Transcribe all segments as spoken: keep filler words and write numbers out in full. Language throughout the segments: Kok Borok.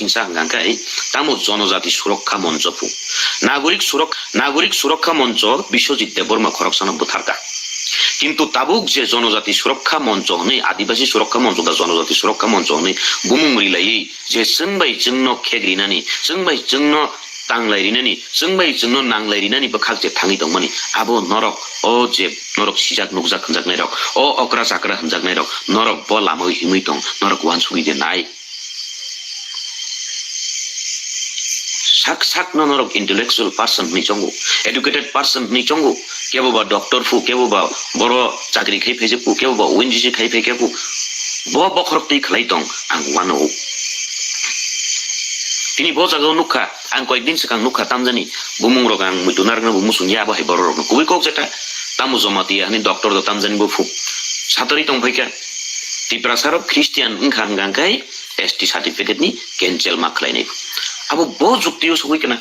hingsa hwnkha khe tamo Jonojati Surokha Moncho phu. Nagorik Surok-, Nagorik Surokha Moncho Biswajit Debbarma khoroksano bwtharkha. Kintu tabuk je Jonojati Surokha Moncho hwnwi, Adibasi Surokha Moncho da Jonojati Surokha Moncho hwnwi bumung rilaiwi je chwng bai chwngno khek rinani, chwng bai chwngno tanglai rinani, chwng bai chwngno nanglai rinani bwkhak je thangwi tongmani, abo norok, o je norok sijak nukjak hwnjaknairok, o okra chakra hwnjaknairok, norok bo lamao himwi tong, norok uansugwi de nai. Sak sakno norok intellectual person hwnwi chongo, educated person hwnwi chongo, kebo ba doctor phu, kebo ba boro chakri khai phaijak phu, kebo ba O N G C khai phaikha phu, bo bokhorok twi khlai tong, ang uanugo. Tini bo jagao nukha, ang koyekdin swkang nukha, tamjani bumung rok ang muitu narwkna bo muchung ya, abo hai borok rokno kubui kok jeta, tamo Jamatia hani doctor do tamjani bo phu satari tong phaikha. Tiprasa rok Christian wngkha hwnkha khe S T certificate ni cancel ma khlainai. Abo bo jukti o sogwi kana.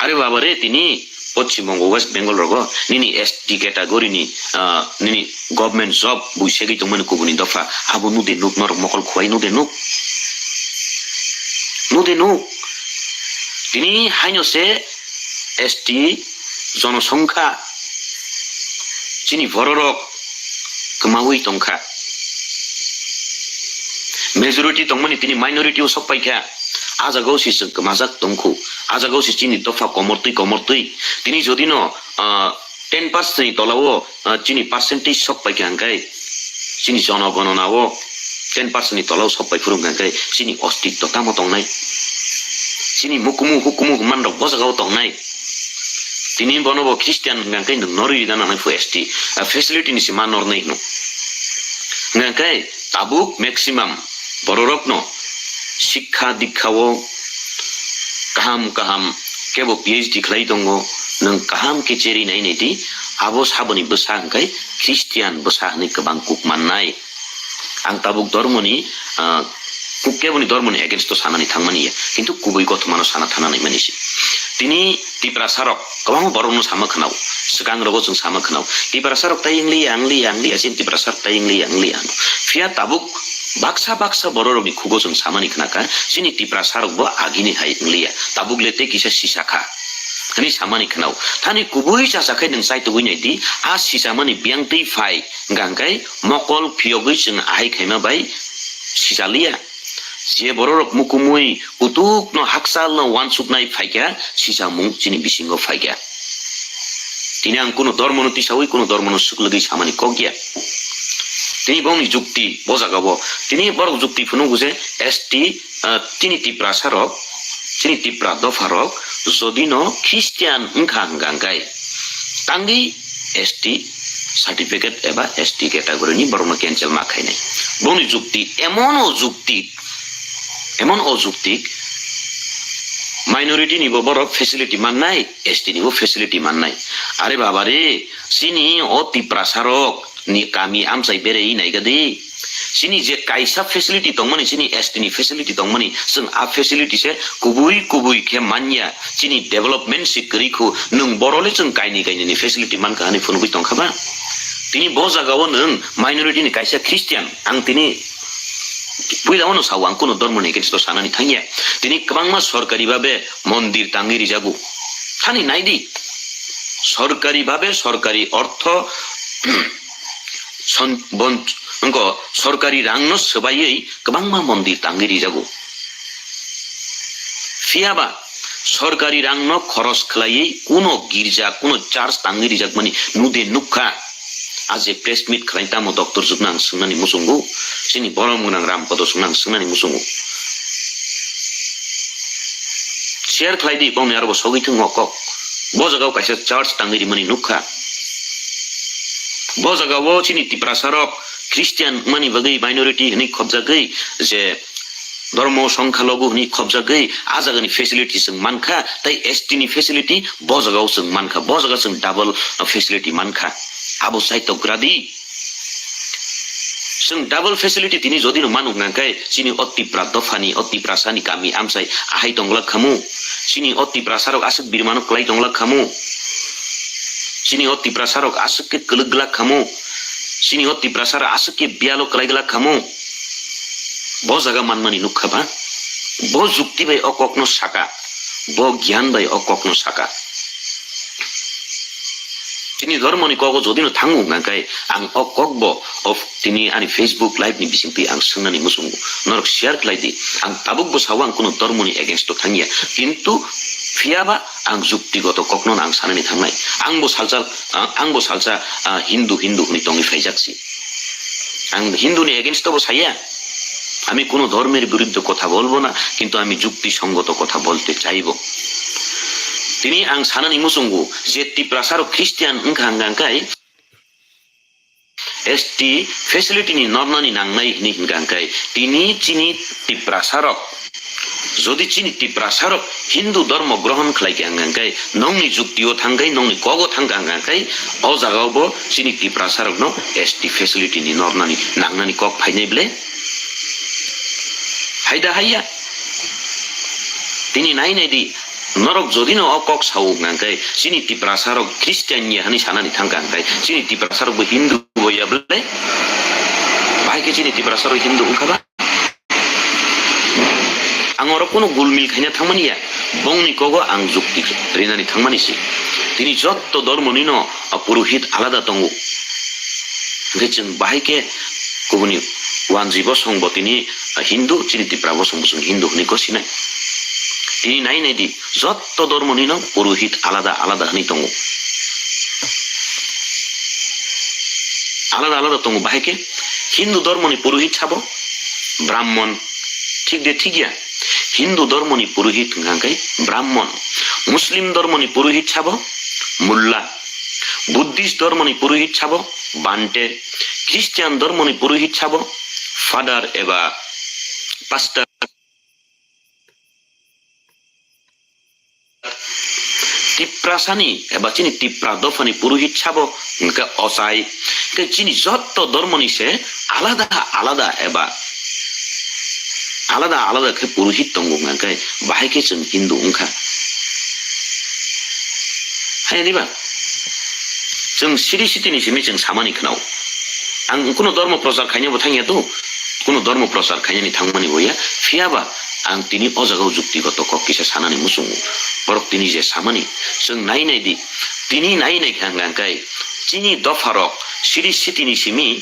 Are baba re, tini Poschim Bongo, West Bengal rogo nini S T category ni, ah, nini government job bui segwi tongmani kubuni dopha, abo nude nuk, norok mokol khuai nude nuk? Nude nuk? Tini haino se S T jonosongkha chini bororok kwmaui tongkha. Majority tongmani tini minority o sok paikha. A jagao se chwng kwmajak tongkhu. A jagao se chini dopha komortwi komortwi. Tini jodi no, ah, ten percent ni tola o, ah, chini percentage sok paikha hwnkhe, chini jonogonona o ten percent ni tola o sok pai phuru hwnkhe chini ostitto tamo tongnai? Chini mukumu hukumu manrok bo jagao tongnai. Tini bono bo Christian hwnkha khe nwng norwi rina nangnai phu S T, ah, facility ni se ma nornai hino. Hwnkha khe tabuk maximum bororokno sikha dikha o kaham kaham kebo P H D khlai tongo, nwng kaham khe cherwi nai nai di, abo saboni bwsa hwnkhe Christian bwsa hwnwi kwbang kuk mannai. Ang tabuk dormoni, ah, kuk keboni dormoni against o sanani thangmani ya, kintu kubui kothomano sana thana naimani se. Tini Tiprasa rok kwbangma borokno sama khwnao, swkang rogo chwng sama khwnao, Tiprasa rok tai wngliya, wngliya, wngliya, chini Tiprasa rok tai wngliya, wngliya hwno. Phiya tabuk baksa baksa bororokni khugo chwng samani khnakha, chini Tiprasa rok bo agini hai wngliya, tabuk le tei kisa sisa kha hwnwi samani khwnao. Thani kubui chacha khe nwng chaitugwi nai di, a sichamani biyang twi phai, hwnkha khe mokol phiyogwi chwng ahai khaima bai sichaliya. Je bororok mukumui kutukno hakchalno uansuknai phaikha, sichamung chini bisingo phaikha. Tini ang kunu dormono tisaui, kunu dormono swklwgwi samani kok ya. Tini bongni jukti bo jagao, tini borok jukti phunukgo je S T, ah, chini Tiprasa rok, chini Tipra dopha rok jodi no Christian wngkha hwnkha hwnkhe tangwi S T certificate eba S T category ni borokno cancel ma khainai. Bongni jukti, emon o jukti, emon o jukti, minority ni bo borok facility mannai, S T ni bo facility mannai. Are baba re, chini o Tiprasa rok ni kami amchai berei naikha di. Chini je kaisa facility tongmani, chini S T ni facility tongmani, chwng a facility se kubui kubui khe manya. Chini development se kwrwi khu, nwng borole chwng kainwi kainwi ni facility mankha hwnwi phunugwi tongkha ba? Tini bo jagao nwng minority ni kaisa Christian, ang tini puila ono sao, ang kunu dormo ni against o sanani thangya. Tini kwbangma sorkari babe mondir tangwi rijago. Thani naidi, sorkari babe sorkari ortho son-, bon-, wngkha, sorkari rangno swbaiwi kwbangma mondir tangwi rijago. Phiyaba sorkari rangno khoros khlaiwi kuno girja, kuno church tangwi rijakmani nude nukha. A je press meet khlai tamo doctor jukno ang swngnani muchungo, chini borom gwnang Ram Podo jukno ang swngnani muchungo. Share khlai di, bongni aro bo sogwi thwngmo kok. Bo jagao kaisa church tangwi rimani nukha. Bo jagao chini Tiprasa rok Christian wngmani bagwi minority hwnwi khopjagwi je dhormo songkhalogu hwnwi khopjagwi a jagani facility chwng mankha, tei S T ni facility bo jagao chwng mankha, bo jaga chwng double facility mankha. Abo saitokgra di. Chwng double facility tini jodi no manu hwnkha khe chini o Tipra dophani, o Tiprasani kami amchai ahai tongglak khamu? Chini o Tiprasa rok aswk birmano kwlai tonglak khamu? Chini o Tiprasa rok aswk khe kwlwk glak khamu? Chini o Tiprasa rok aswk khe biyalo kwlai glak khamu? Bo jaga manmani nukha ba? Bo jukti bai o kokno saka, bo gyan bai o kokno saka. Chini dhormoni kogo jodi no thango hwnkha khe, ang o kok bo o tini ani Facebook live ni bisingtwi ang swngnani muchungo. Norok share khlai di. Ang tabuk bo sao ang kuno dhormoni against o thangya. Kintu phiyaba ang juktigoto kokno ang sanani thangnai. Ang bo salsa, ang bo salsa, ah, Hindu, Hindu hwnwi tongwi phaijak si. Ang Hindu ni against o bo saya. আমি কোনো ধর্মের বিরুদ্ধে কথা বলবো না, কিন্তু আমি যুক্তিসঙ্গত কথা বলতে চাইবো. Tini ang sanani muchungo je Tiprasa rok Christian wngkha hwnkha khe S T facility ni nornani nangnai hwnwi hwnkha khe tini chini Tiprasa rok, jodi chini Tiprasa rok Hindu dhormo grohon khlai khe hwnkha khe nongni jukti o thangkhai, nongni kogo thangkha hwnkha khe o jaga o bo chini Tiprasa rokno S T facility ni nornani nangnani kok phainai ble? Haida haiya. Tini nai nai di, norok jodi no o kok sao hwnkha khe chini Tiprasa rok Christian ya hani sanani thangkha hwnkha khe chini Tiprasa rok bo Hindu bo ya ble? Bahai khe chini Tiprasa rok Hindu wngkha ba? Ang oro kuno gulmil khaina thangmani ya, bongni kogo ang jukti rinani thangmani si. Tini jotto dhormoni no, a, purohit alada tongo. Hwnkhe chwng bahai khe kubuni wanjwi bosong bo tini, a, Hindu, chini Tipra bosong bo chwng Hindu hwnwi gosinai. Tini nai nai di, jotto dhormoni no purohit alada alada hwnwi tongo. Alada alada tongo, bahai khe Hindu dhormoni purohit sabo Brahmon, thik de thik ya? Hindu dhormoni purohit hwnkha khe Brahmon, Muslim dhormoni purohit sabo Mulla, Buddhist dhormoni purohit sabo Bhante, Christian dhormoni purohit sabo Father eba Pastor. Tiprasani eba chini Tipra dophani purohit sabo hwnkhe ochai, hwnkhe chini jotto dhormoni se alada alada eba alada alada khe purohit tongo hwnkhe bahai khe chwng Hindu wngkha. Hai diba? Chwng siri sitini simi chwng samani khwnao. Ang kuno dhormo prochar khainabo thangya to, kuno dhormo prochar khainani thangmani bo ya. Phiyaba ang tini o jagao juktigoto kok kisa sanani muchungo. Borok tini je samani, chwng nai nai di. Tini nai nai kha hwnkha khe chini dopharok siri sitini simi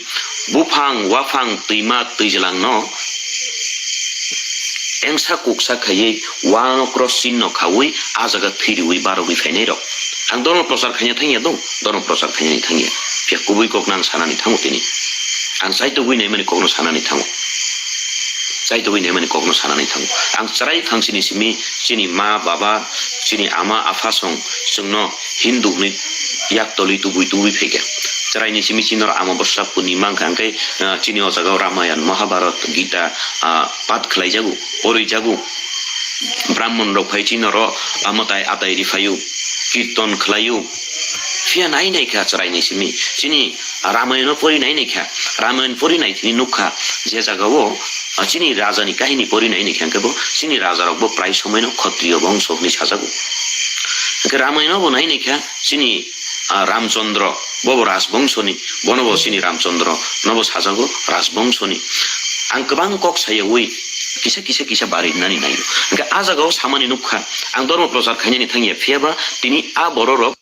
buphang, waphang, twima, twijlangno engsa kuksa khaiwi wanokro sinno khaui a jaga thwiriui barogwi phainairok. Ang dhormo prochar khaina thangya dong, dhormo prochar khainani thangya. Phiya kubui kokno ang sanani thango tini. Ang chaitugwi naimani kokno sanani thango. Chaitugwi naimani kokno sanani thango. Ang chwrai thangsini simi chini ma, baba, chini ama, apha song chwngno Hindu hwnwi yak tolwi tubui tubui phaikha. Chwraini simi chini oro Amabosya Purnima wngkha hwnkhe, ah, chini o jaga o Ramayan, Mahabharat, Gita, ah, pat khlaijago, porijago. Brahmon rok phai chini oro, ah, mwtai atai riphaio, kirton khlaio. Phiya nai nai kha chwraini simi. Chini Ramayan o pori nai nai kha. Ramayan pori nai thini nukha je jaga o, ah, chini raja ni kahini pori nai nai kha hwnkhe bo chini raja rok bo prai somoi no Khatriyo bongso hwnwi sajago. Hwnkhe Ramayan o bo nai nai kha chini, ah, Ramchandra, bo bo Rajbongso ni, bono bo chini Ramchandra no bo sajago Rajbongso ni. Ang kwbang kok sayawi kisa kisa kisa bari nani naio. Hwnkhe a jaga o samani nukha, ang dhormo prochar khainani thangya, phiyaba tini a borok rok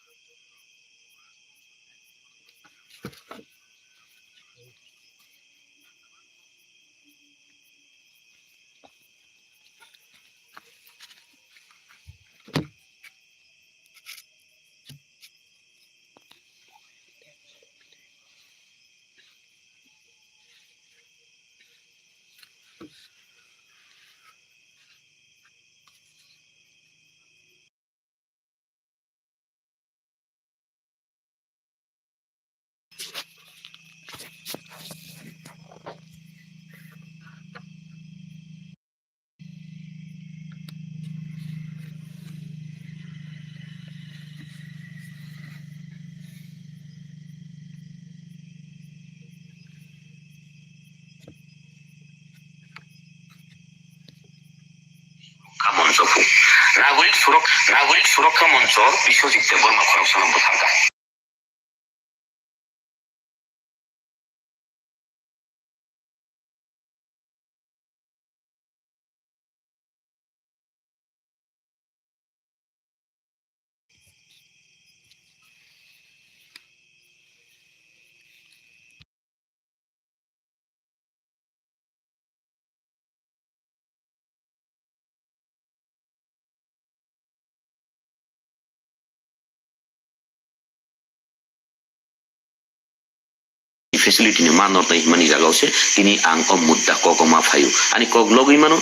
Surokkha Moncho phu. Nagorik Surok-, Nagorik Surokkha Moncho Biswajit Debbarma khoroksa no bwtharkha. facility ni ma nornai himani jagao se tini ang o mudda kok o ma phaio. Ani kok logwi mano.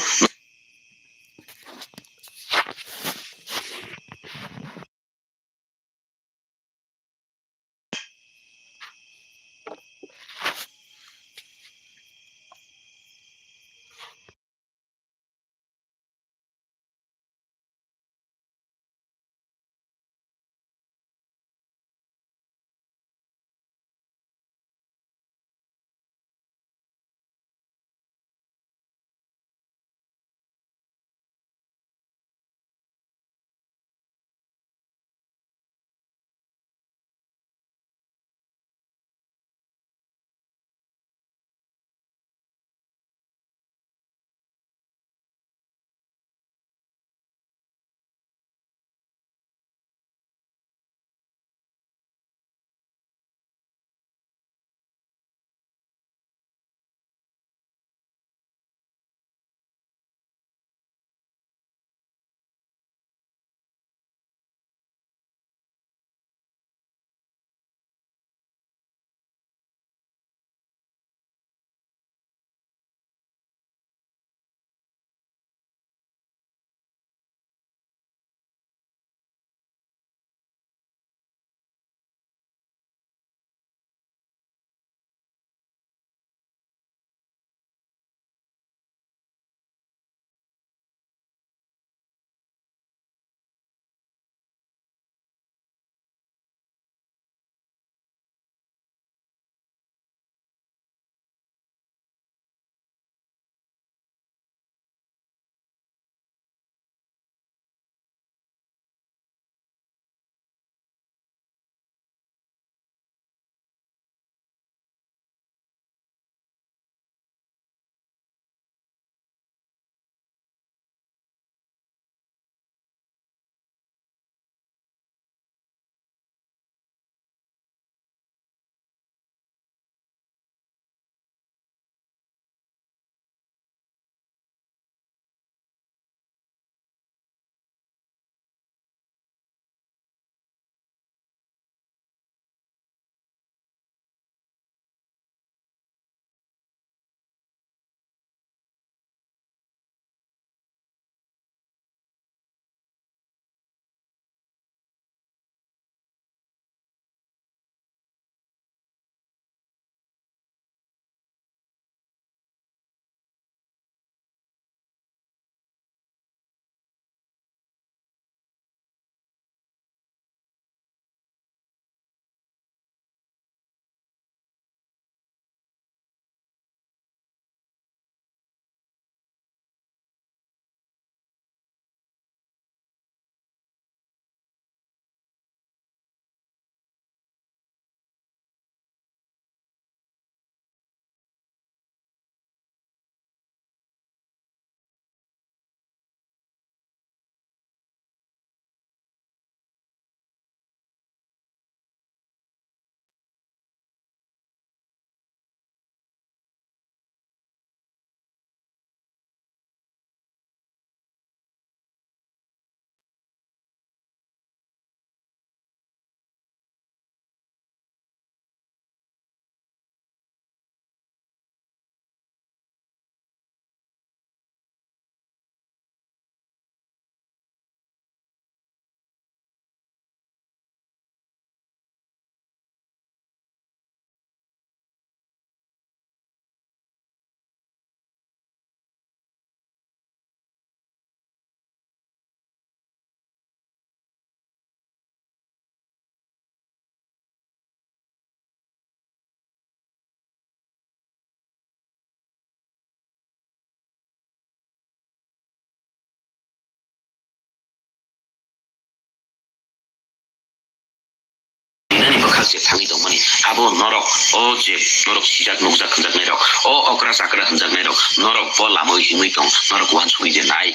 Nini bwkhak je thangwi tongmani, abo norok, o je norok sijak nukjak hwnjaknairok, o okra chakra hwnjaknairok, norok bo lamao himwi tong, norok uansugwi je nai.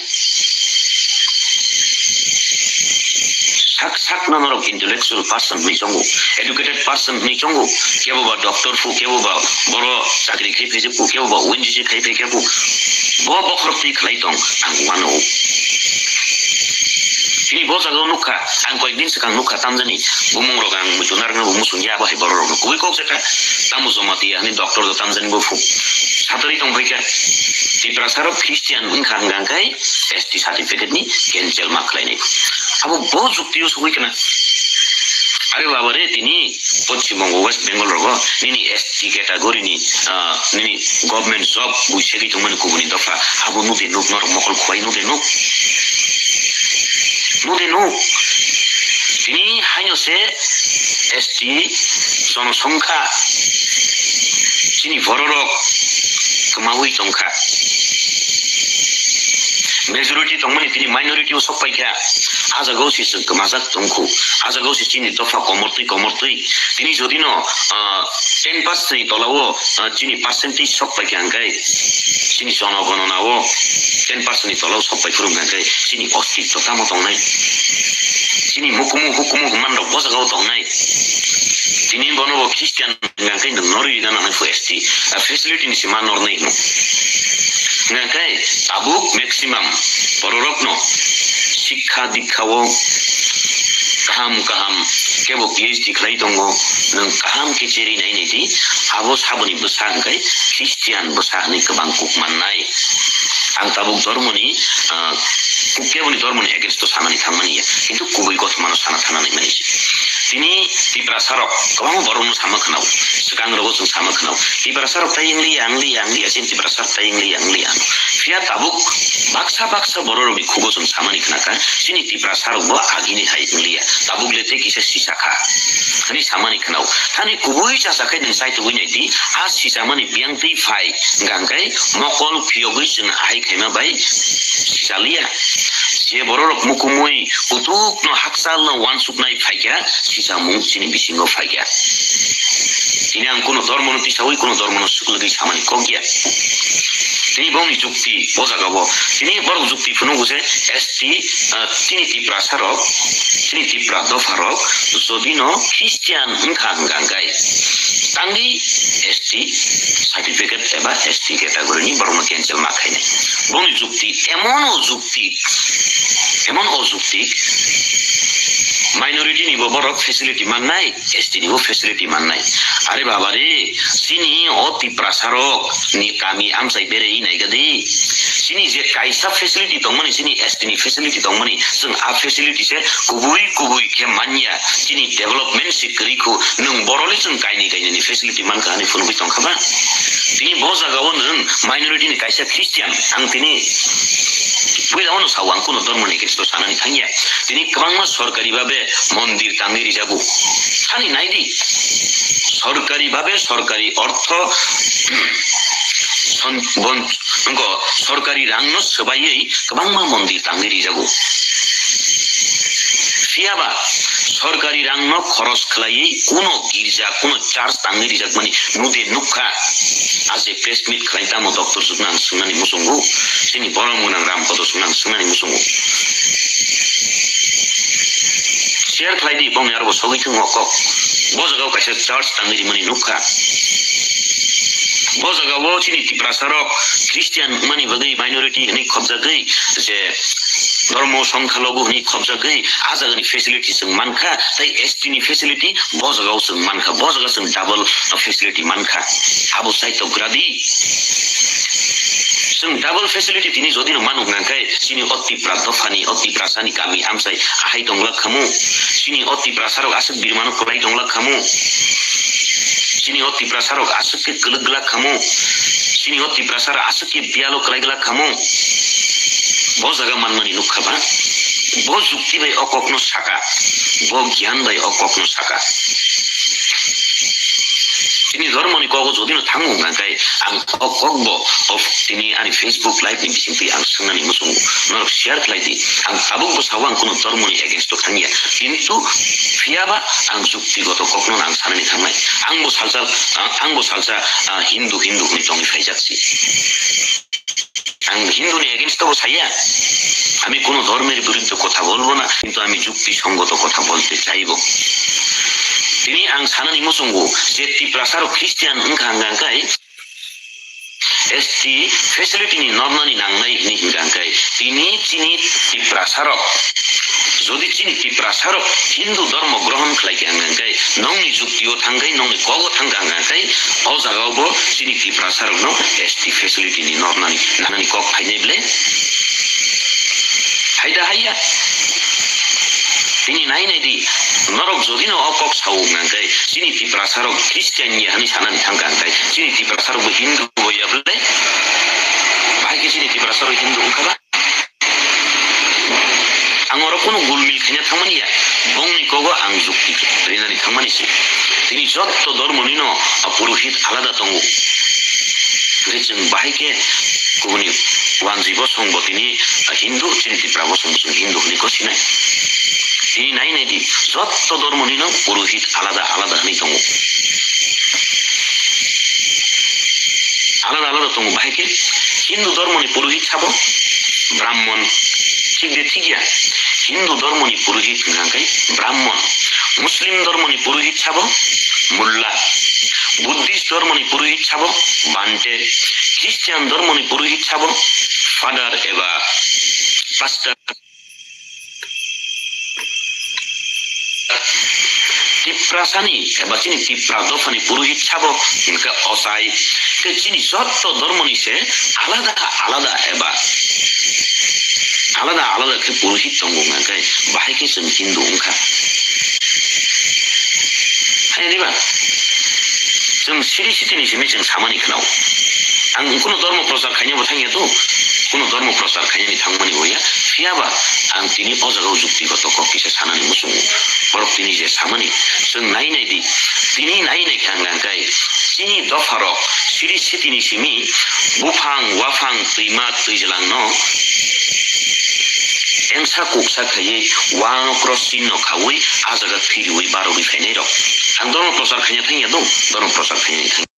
Sak sakno norok intellectual person hwnwi chongo, educated person hwnwi chongo, kebo ba doctor phu, kebo ba boro chakri khai phaijak phu, kebo ba O N G C khai phaikha phu, bo bokhorok twi khlai tong ang uano. Chini bo jagao nukha, ang koyekdin swkang nukha tamjani, bumungrok ang muchunarokno bo muchungya, abo hai bororokno kubui kok jakha. Tamo Jamatia hani doctor do tamjani bo phu. Satari tong phaikha. Tiprasa rok Christian wngkha hwnkha khe S T certificate ni cancel ma khlainai. Abo bo jukti o sogwi khna. Are baba re, tini Poschim Bongo, West Bengal rogo nini S T category ni, ah, nini government job bui segwi tongmani kubuni dopha, abo nude nuk, norok mokol khwai nude nuk. Nude nuk. Tini haino se S T jonosongkha chini bororok kwmawi tongkha. Majority tongmani tini minority o sok paikha. A jagao se chwng kwmajak tongkhu. A jagao se chini dopha komortwi komortwi. Tini jodi no, ah, ten percent ni tola o, ah, chini percentage sok paikha hwnkhe, chini jono gonona o ten percent ni tola o sok pai phuru hwnkhe, chini ostitto tamo tongnai? Chini mukumu hukumu hwnman rok bo jagao tongnai. Tini bono bo Christian hwnkhe nwng norwi rina nangnai phu S T, ah, facility ni se ma nornai hino. Hwnkhe tabuk maximum bororokno sikha dikha o kaham kaham kebo P H D khlai tongo, nwng kaham khe cheri nai nai di, abo saboni bwsa hwnkhe Christian bwsa hwnwi kwbang kuk mannai. Ang tabuk dormoni, ah, kuk keboni dormoni against o sanani thangmani ya, kintu kubui kothomano sana thana naimani se. Tini Tiprasa rok kwbangma borokno sama khwnao, swkang rogo chwng sama khwnao, Tiprasa rok tai wngliya, wngliya, wngliya, chini Tiprasa rok tai wngliya, wngliya. Phiya tabuk baksa baksa bororokni khugo chwng samani khnakha, chini Tiprasa rokbo agini hai wngliya, tabuk le tei kisa sisa kha hwnwi samani khwnao. Thani kubui chasa khe nwng chaitugwi nai di, a sisamani biyang twi phai hwnkha hwnkhe mokol phiyogwi chwng ahai khaima bai sisa liya. Je bororok mukumui kutukno hakchalno uansuknai phaikha, sisamung chini bisingo phaikha. Tini ang kuno dormono tisawi, kuno dormono suklugwi samani kok ya. Tini bongni jukti bo jaga bo. Tini borok jukti phunukgo je S T, ah, chini Tiprasa rok, chini Tipra dopha rok, jodi no Christian wngkha hwnkha hwnkhe, tangwi S T certificate eba S T category ni borokno cancel ma khainai. Bongni jukti, emon o jukti, emon o jukti, minority ni bo borok facility mannai, S T ni bo facility mannai. Are baba re, chini o Tiprasa rok ni kami amchai berei nai gadi. Chini je kaisa facility tongmani, chini S T ni facility tongmani, chwng a facility se kubui kubui khe manya. Chini development se kwrwi khu, nwng boroli chwng kainwi kainwi ni facility mankha hwnwi phunugwi tongkha ba? Tini bo jaga o nwng minority ni kaisa Christian, ang tini puila o no sao, ang kuno dormo ni against o sanani thangya. Tini kwbangma sorkari babe mondir tangwi rijago. Thani nai di, sorkari babe sorkari ortho, son-, bon-, nongo sorkari rangno swbaiwi kwbangma mondir tangwi rijago. Phiyaba sorkari rangno khoros khlaiwi kuno girja, kuno church tangwi rijakmani nude nukha. A je press meet khlai tamo doctor jukno ang swngnani muchungo, chini borom gwnang Ram Kodo jukno ang swngnani muchungo. Share khlai di, bongni aro bo sogwi thwngmo kok. Bo jagao kaisa church tangwi rimani nukha. Bo jagao chini Tiprasa rok Christian wngmani bagwi minority hwnwi khopjagwi, je dhormo songkhalogo hwnwi khopjagwi, a jagani facility chwng mankha, tei S T ni facility bo jagao chwng mankha, bo jaga chwng double facility mankha. Abo saitokgra di. Chwng double facility tini jodi no manu hwnkha khe, chini o Tipra dophani, o Tiprasani kami amchai ahai tongla khamu? Chini o Tiprasa rok aswk birmano kwlai tongla khamu? Chini o Tiprasa rok aswk khe kwlwk glak khamu? Chini o Tiprasa rok aswk khe biyalo kwlai glak khamu? Bo jaga manmani nukha ba? Bo jukti bai o kokno saka, bo gyan bai o kokno saka. Chini dhormoni kogo jodi no thango hwnkha khe, ang o kok bo o tini ani Facebook live ni bisingtwi ang swngnani muchungo, norok share khlai di. Ang tabuk bo sao, ang kuno dhormoni against o thangya, kintu phiyaba ang juktigoto kokno ang sanani thangnai. Ang bo salsa, ang, ang bo salsa, ah, Hindu, Hindu hwnwi tongwi phaijak si. Ang Hindu ni against o bo saya. আমি কোনো ধর্মের বিরুদ্ধে কথা বলবো না, কিন্তু আমি যুক্তিসঙ্গত কথা বলতে চাইবো। Tini ang sanani muchungo je Tiprasa rok Christian wngkha hwnkha khe S T facility ni nornani nangnai hwnwi hwnkha khe, tini chini Tiprasa rok Jodi chini Tiprasa rok Hindu dhormo grohon khlai khe ang khe, nongni jukti o thang khe, nongni kok o thang khe ang khe, o jaga o bo chini Tiprasa rok no S T facility ni nornani, nanani kok phainai ble? Haida haiya. Tini nai nai di, norok jodi no o kok sao ang khe, chini Tiprasa rok Christian ni hani sanani thang khe ang khe, chini Tiprasa rok bo Hindu bo ya ble? Bahai khe chini Tiprasa rok Hindu wngkha ba? Ang oro kunu gulmil khaina thangmani ya, bongni kogo ang jukti rinani thangmani se. Tini jotto dormonino a purohit alada tongo. Hwnkhe chwng bahai khe kubuni wanjwi bosong bo tini, a, Hindu, chini Tipra bosong bo chwng Hindu hwnwi gosinai. Tini nai nai di, jotto dormonino purohit alada alada hwnwi tongo. Alada alada tongo, bahai khe Hindu dormoni purohit sabo Brahmon, thik de thik ya? Hindu dormoni purohit hwnkha khe Brahmon, Muslim dormoni purohit sabo Mulla, Buddhist dormoni purohit sabo Bhante, Christian dormoni purohit sabo Father eba Pastor. Tiprasani eba chini Tipra dophani purohit sabo hwnkhe ochai, khe chini jotto dormoni se alada alada eba alada alada khe purohit tongo hwnkhe bahai khe chwng Hindu wngkha. Hai diba? Chwng siri sitini simi chwng samani khwnao. Ang kuno dormo prochar khainabo thangya to, kuno dormo prochar khainani thangmani boya. Phiyaba ang tini o jaga o juktigoto kok kisa sanani muchungo. Borok tini je samani, chwng nai nai di. Tini nai nai khe ang nangkai. Chini dopharok siri sitini simi buphang, waphang, twima, twijlangno engsa kuksa khaiwi wanokro sinno khaui a jaga thiriui barogwi phainairok. Ang dormo prochar khaina thangya dong, dormo prochar khainani thangya.